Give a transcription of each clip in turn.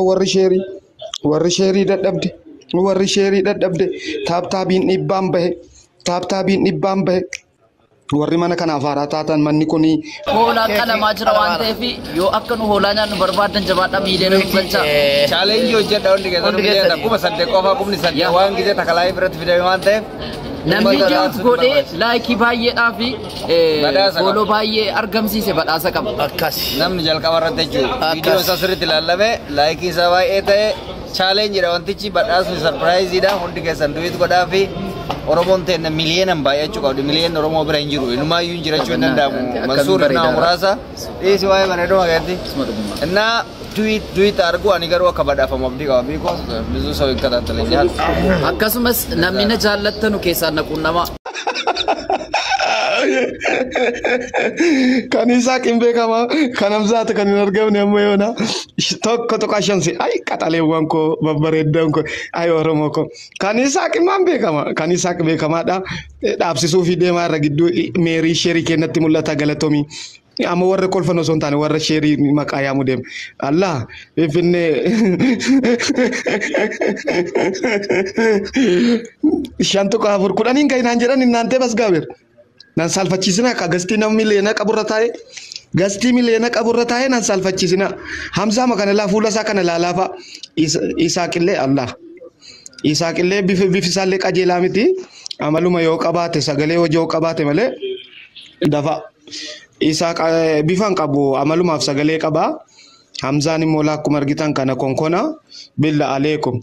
Warri sheerii, warri sheerii dadhabde, warri sheerii dadhabde, taaptaabiin dhibbaan bahe, taaptaabiin dhibbaan bahe. Warri mana kanaaf haaraa taatan, manni kuni Hoolaan qalamaa jira waan ta'eef, yoo akka nu hoolaa nyaannu barbaadan, jabaadhaa, miiliyoona nu galchaa. Challenge hojjedha hundi keessan. Hundi hundi keessan keessan. 8,000 qofa, 8,000 waan gisee takka live irratti fidame waan ta'eef. Namni uummata duet raabsuun godhee barbaachisa. Like baay'eedhaa fi Badhaasa qaba. Follow baay'ee argamsiise badhaasa qaba. Akkas. Namni jalqaba irratti jechuudha. Akkas. Viidiyoo isaa sirriitti ilaalame, like isaa baay'ee ta'e, challenge wantichi, badhaasni surprise dha. Hundi keessan duet godhaa fi Oromoon teenya miliyeenan baay'achuu qabdi. Miliyeen Oromoo bira hin jiru. Inumaayyuu hin jirachuu hin danda'amu. Akkamiin Mansuur nama bareedaadha. muraasa. Dhiisi waa'ee bareeduma keessatti. Isuma dhuguma. እና duet duet አድርጉ ani garuu akka badhaafamu abdii qaba, because ብዙ ሰው ይከታተለኛል። Akkasumas namni na jaallattanu keessaan naquun nama. Kan Isaaq hin beekama, kan Hamzaatu kan hin argamne amma yoona 1.5 si ay qaxaleewwan koo, babbareeddan koo, ay Oromoo koo, kan Isaaq himaan beekama, kan Isaaq beekamaadha. Dhaabsisuu fi deemaa irra gidduu meerii sheerii kennatti mul'ata. Galatoomii. Amma warra kolfan osoo hin taane warra sheerii maqaa yaamu deema. Allah, Finfinnee 5.4 10n kan naan jedhan innaantee bas gaabeer. Nan saalfachiisina akka gastii nama miliyoona qaburra taa'e. Gastii miliyoona qaburra taa'e nan saalfachiisina. Hamzaa kana laa, fuula isaa kana laalaafa. Isaaqillee, Allah. Isaaqillee bifi isaallee qajeelaa miti. Amaluma yoo qabaate, sagalee hojii yoo qabaate malee dafa. Isaaq bifa hin qabu, amalumaaf sagalee qaba. Hamzaan immoo akkuma argitan kana konkona. Billa aleekum.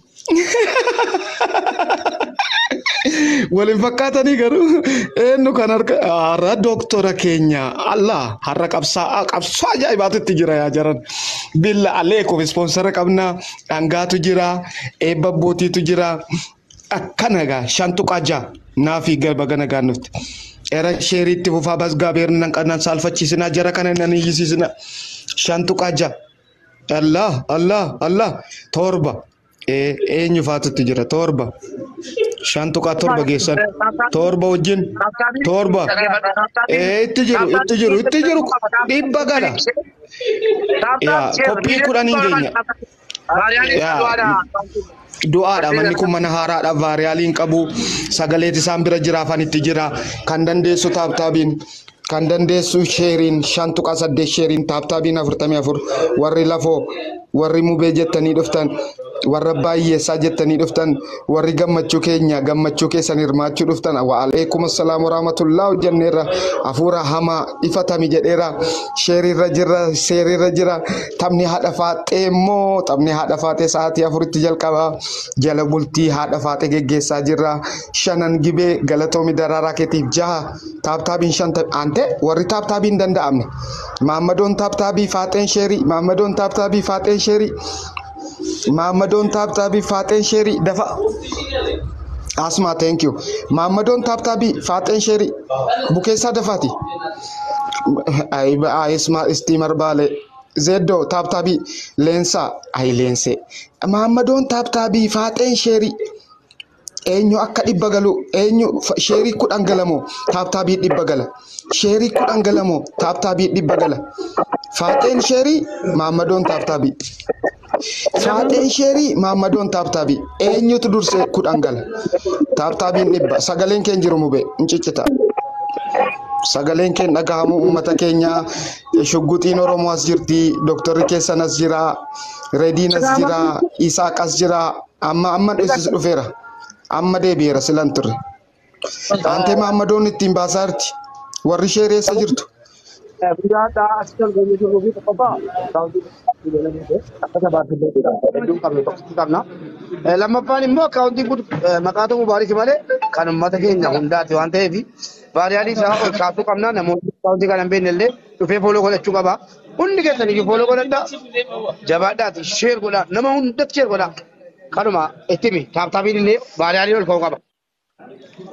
Waliin fakkaatanii garuu eenyu kan harka har'a dooktora keenya, Allah, har'a qabsaa'aa qabsoo ajaa'ibaatu itti jira yaa jaran. Billa aleekum, sponsor qabna, dhangaatu jira, eebba abbootiitu jira. Akkana egaa 5.6 naafi baga nagaan dhufte. Era sheeriitti fufaa, basgaabeer, nan nan saalfachiisinaa, jara kana nan iyyisiisina. 5.6, Allah, Allah, Allah, 7, eenyu faatutti jira? 7, 5.7 geessan, 7 wajjin 7, itti jiru, itti jiru, itti jiru, 100 gala yaa koppii 10 hin geenya yaa du'aadha. Manni kun mana haaraadha, vaariyaaliin qabu, sagaleet isaan bira jira, afaan itti jira. Kan dandeessu taaptaabiin, kan dandeessu sheeriin, 5.8 sheeriin, taaptaabiin 44. Warri lafoo, warri mubee jettanii dhuftan, warra baay'eessaa jettanii dhuftan, warri gammachuu keenya gammachuu keessan hirmaachuu dhuftan, wa'aleekum assalaam warahmatullahi hojjenneerra. Hafuura hamaa ifatami jedheera. Sheeriirra jira, seeriirra jira. Taphni haadha faaxee immoo, taphni haadha faaxee sa'aatii 4tti jalqaba. Jala bultii haadha faaxee geggeessaa jirra. Shanan gibee, galatoomi daraaraa keetiif. 6, taaptaabiin 5 aante. Warri taaptaabiin danda'amne, maammadoon taaptaabii, faaxeen sheerii, maammadoon taaptaabii, faaxeen sheerii, maammadoon taaptaabii, faaxeen sheerii, dafa. Asma, thank you. Maammadoon taaptaabii, faaxeen sheerii, bukeessaa dafaati. Ay, isma istiimar baale. Zeddoo taaptaabii, leensaa, ay leensee. Maammadoon taaptaabii, faaxeen sheerii. Eenyu akka 100 galu? Eenyu sheerii 10 galamoo taaptaabii 100 gala? Sheerii 10 galamoo taaptaabii 100 gala? Faaxeen sheerii, maammadoon taaptaabii. Faaxeen sheerii, maammadoon taaptaabii. Eenyutu dursee 10 gala? Taaptaabiin 100. Sagaleen keen jiru mubee hin ciccita. Sagaleen keen dhagahamu uummata keenya. Shugguxiin Oromoo as jirti. Dooktorri keessan as jira. Rediin as jira. Isaaq as jira. Amma amma dhufeera. Amma deebi'eera, silan turre. Aantee maammadoon ittiin baasaa jirti. Warri sheerii eessa jirtu? Guyyaa asitti argamu jiruu fi tokkoffaa akka sabaatti illee hedduun qabnu tokkotti qabna. Lammaffaan immoo akkaawuntiin kun maqaa ta'uu baariki malee kan uummata keenya hundaati waan ta'eef, vaariyaalii isaa ol kaasuu qabna. Namoonni akkaawuntii kana hin beekne illee dhufee follow godhachuu qaba. Hundi keessan iyyuu follow godhadhaa. Jabaadhaati, share godhaa, nama hundatti share godhaa. Kanuma itti himi, taaptaabiin illee vaariyaalii ol ka'uu qaba.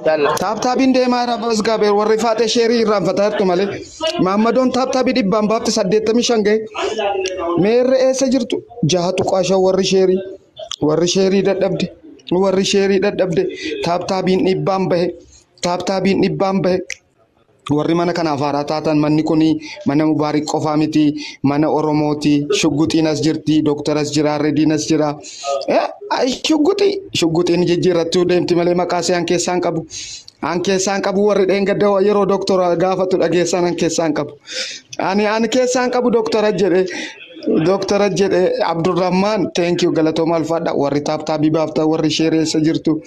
Yalla. Taaptaabiin deemaa jira basgaabeer, warri faaxee sheerii irraanfataa jirtu malee. Maammadoon taaptaabii dhibbaan baafte, 85 gahe. Meerre, eessa jirtu? 6.5, warri sheerii. Warri sheerii dadhabde. Warri sheerii dadhabde. Taaptaabiin dhibbaan bahe. Taaptaabiin dhibbaan bahe. Warri mana kanaaf haaraa taatan, manni kun mana Mubaarik qofaa miti, mana Oromooti. Shugguxiin as jirti, dooktaras jira, rediin as jira. Shugguxii shugguxiin jijjiirrattuu deemti malee maqaa ishee an keessaan qabu. An keessaan qabu. Warri dheengadda yeroo dooktora gaafatu dhageessaan an keessaan qabu. Ani an keessaan qabu dooktora jedhe. Dooktora jedhe Abdurrahman, thank you, galatooma, alfaadha. Warri tap tapii baafta, warri sheereessa jirtu,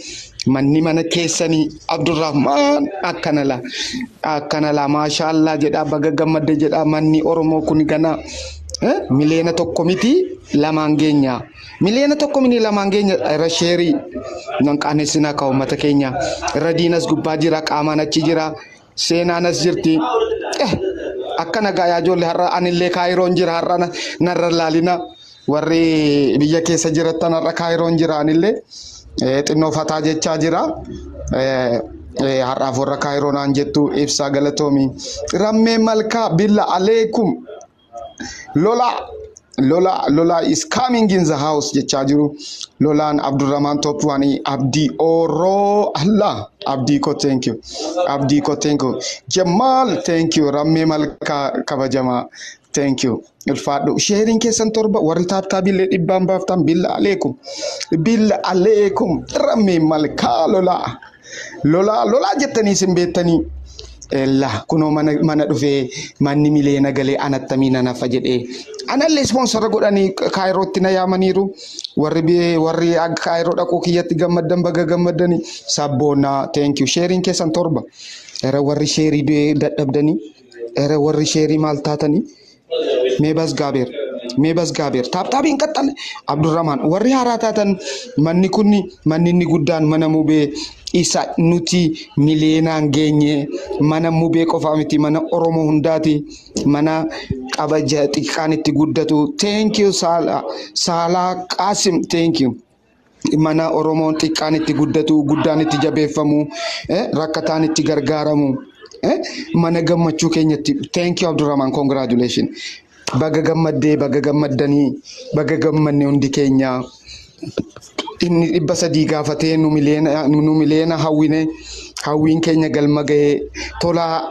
manni mana keessanii. Abdurrahman, akkana la, akkana la, maashaallah jedha, baga gammadde jedha. Manni Oromoo kun gana 1 miliyoona miti, lamaan geenya. 1 miliyoona miti, lamaan geenya. Irra sheerii nan qaanessinaa ka uummata keenya. Irra diinas gubbaa jira, qaamaan achi jira, seenaan as jirti. Akkana gaa ijoollee, har'a anillee Kaayiroon jira. Har'a narra laalina, warri biyya keessa jirattan, har'a Kaayiroon jira. Anillee xinnoo fataa jechaa jira. Har'aaf warra Kaayiroo naan jettu ibsaa galatoomi. Rammee Malkaa, billa aleekum, lola lola lola is coming in the house jechaa jiru. Lolaan Abdurrahman top one, Abdii Oroo, Allah, Abdii ko, thank you. Abdii ko, thank you. Jamal, thank you. Rammee Malkaa kabajamaa, thank you, ulfaadhu. Sheeriin keessan 7, warri tap tapiillee dhibbaan baaftan, billa aleekum, billa aleekum. Rammee Malkaa, lola lola lola jettanii isin beektanii. Ella kunoo mana mana dhufee, manni miliyoona galee anattamii nan hafa jedhee anallee sponsor godhanii Kaayirootti na yaamaniiru. Warri warri Kaayiroo dhaquu kiyyatti gammaddan, baga gammaddanii. Sabboonaa, thank you. Sheeriin keessan 7. Era warri sheerii dadhabdanii, era warri sheerii maal taatanii? Mee bas gaabeer, mee bas gaabeer, tap tapiin qaxxale. Abdurrahman, warri haaraa taatan, manni kunni manni inni guddaan mana Mubee isa nuti miliyoonaan geenye. Mana Mubee qofaa miti, mana Oromoo hundaati, mana kabaja xiqqaan itti guddatu. Thank you, Saalaa, Saalaa Qaasim, thank you. Mana Oromoon xiqqaan itti guddatu, guddaan itti jabeeffamu, rakkataan itti gargaaramu, mana gammachuu keenyatti. Thank you, Abdurrahman, congratulation, baga gammaddee, baga gammaddanii, baga gammanne hundi keenya. Inni 300 gaafatee nu miliyoona hawwine, hawwiin keenya galma gahee. Tolaa,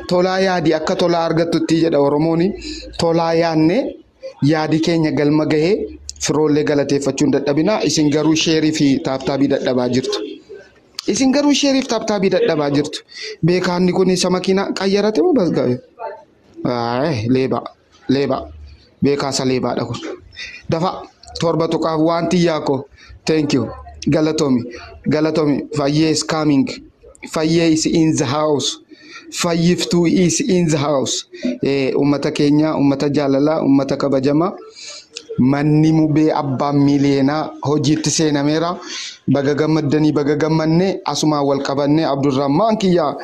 tolaa yaadi akka tolaa argattutti jedha Oromooni. Tolaa yaadne, yaadi keenya galma gahee. Firoollee galateeffachuun dadhabina. Isin garuu sheerii fi tap tapii dadhabaa jirtu. Isin garuu sheerii fi tap tapii dadhabaa jirtu. Beekaanni kun isa makiinaa qayyarate moo basgaa'e? Leebaa, leebaa, beekaasa, leebaadha kun. Dafa 7 tuqaaf waan tiyyaa ko, thank you, galatoomi, galatoomi. Fayyee is coming, Fayyee is in the house, Fayyiftuu is in the house. Ummata keenya, ummata jaalalaa, ummata kabajamaa, manni Mubee abbaan miiliyeenaa hojiitti seenameera. Baga gammaddanii, baga gammanne, asumaan wal qabanne. Abdurrahmaan kiyyaa,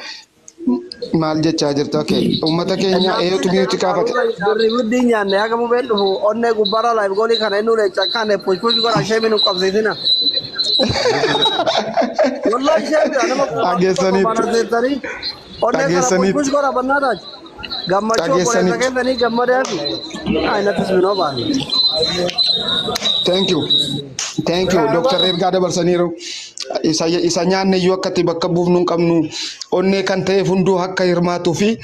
maal jechaa jirta? Okay. Ummata keenya eeyotu mute kaafate. Birri guddii nyaanne haga Mubeen dhufu onnee gubbaarra live goolii kana inni ulee cakkaane push push godha, sheemi nu qabsiisina. Wallahi sheemi nama Dhageessaniitti. seentanii onnee kana push push godha bannaa taati. Gammachuu obboleessa Dhageessaniitti. keessanii gammadee fi aynattis minoo baane. Thank you. Thank you. Dr. Ergaa dabarsaniiru. Isa nyaanne iyyuu akkatti bakka buufnu hin qabnu. Onnee kan ta'eef hunduu akka hirmaatuu fi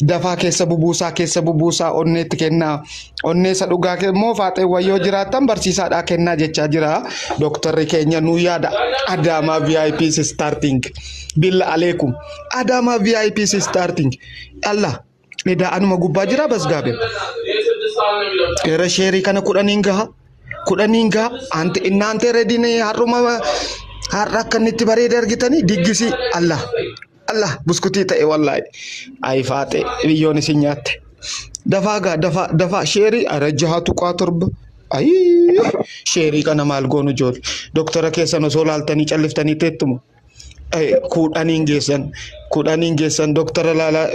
dafaa keessa bubuusaa, keessa bubuusaa, onneetti kennaa. Onnee isa dhugaa immoo faaxeewwan yoo jiraattan barsiisaadhaa kennaa jechaa jira. Dooktarri keenya nuu yaada. Adaamaa VIP is starting. Billa aleekum. Adaamaa VIP is starting. Allah. Edaa anuma gubbaa jira bas gaabe. Era sheerii kana 10n gaha. 10n gaha. Ante innaante rediin har'uma har'a akka inni itti bareede argitanii, diggisii. Allah. Allah, buskutii ta'e wallaahi. Ayi faaxe, biyyoon isin nyaatte. Dafaa gaa, dafaa, dafaa, sheerii ara 6.7. Ayii, sheerii kana maal goonu ijoollee? Doktara keessan osoo laaltanii calliftanii teettumu. 10n geessan, 10n geessan. Doktara laalaa,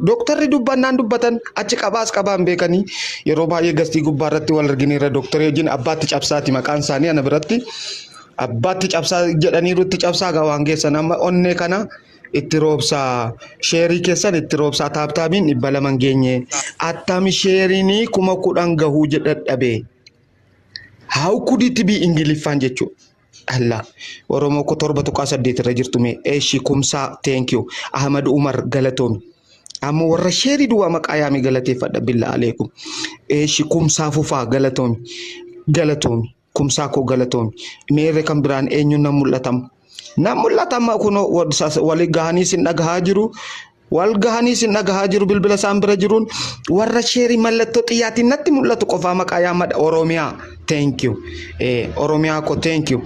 doktarri dubbannaan dubbatan achi qabaas qabaan beekanii. Yeroo baay'ee gastii gubbaa irratti wal argineerra doktarri wajjin. Abbaatti cabsaati maqaan isaanii, ana biratti abbaatti cabsaa jedhaniiru. Itti cabsaa gaa waan geessan. Amma onnee kana itti roobsaa, sheerii keessan itti roobsaa. Tap tapiin 200 geenye. Attami sheeriinii 10,000 gahuu jedhadhabe? How could it be? Ingiliffaan jechuudha. Allah, Oromoo ko 7.8 irra jirtu mee. Eeshi kumsaa, thank you. Ahmad Umar, galatoomi. Amma warra sheerii duwwaa maqaa yaame galateeffadha billa aleekum. Eeshi kumsaa fufaa galatoomi. Galatoomi. Kumsaa koo galatoomi. Meerre kan biraan eenyuun nan mul'atama. Nan mul'atama kunoo wal gahanii sin dhagahaa jiru. Wal gahanii sin dhagahaa jiru bilbila isaan bira jiruun warra sheerii mallattoo xiyyaatiin natti mul'atu qofaa maqaa yaamadha. Oromiyaa thank you. Oromiyaa koo thank you.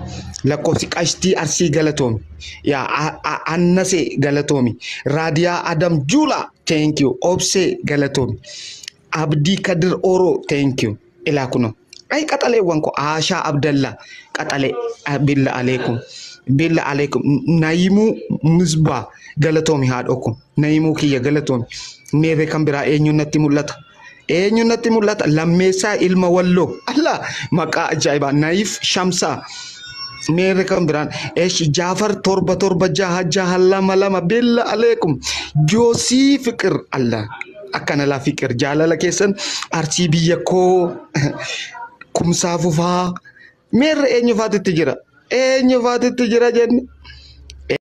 Lakkoofsi qashtii Arsii galatoomi. Yaa Annasee galatoomi. Raadiyaa Adam Juulaa thank you. Obsee galatoomi. Abdii Kadir Oro thank you. Ilaa kunoo. Ay qaxaleewwan koo Aashaa Abdallaa qaxalee billa aleekum. Billa aleekum. Nayimuu Misbaa galatoomi haadhoo kun. Nayimuu kiyya galatoomi. Meerre kan biraa eenyuun natti mul'ata? Eenyuun natti mul'ata? Lammeessaa ilma Walloo. Allah maqaa ajaa'ibaa. Naayif Shamsaa. Meerre kan biraan eeshi Jaafar 776622 billa aleekum. Joosii Fiqir Allah akkana laa Fiqir jaalala keessan Arsii biyya koo kumsaa fufaa. Meerre eenyu faatitti jira? Eenyu faatitti jira jenne?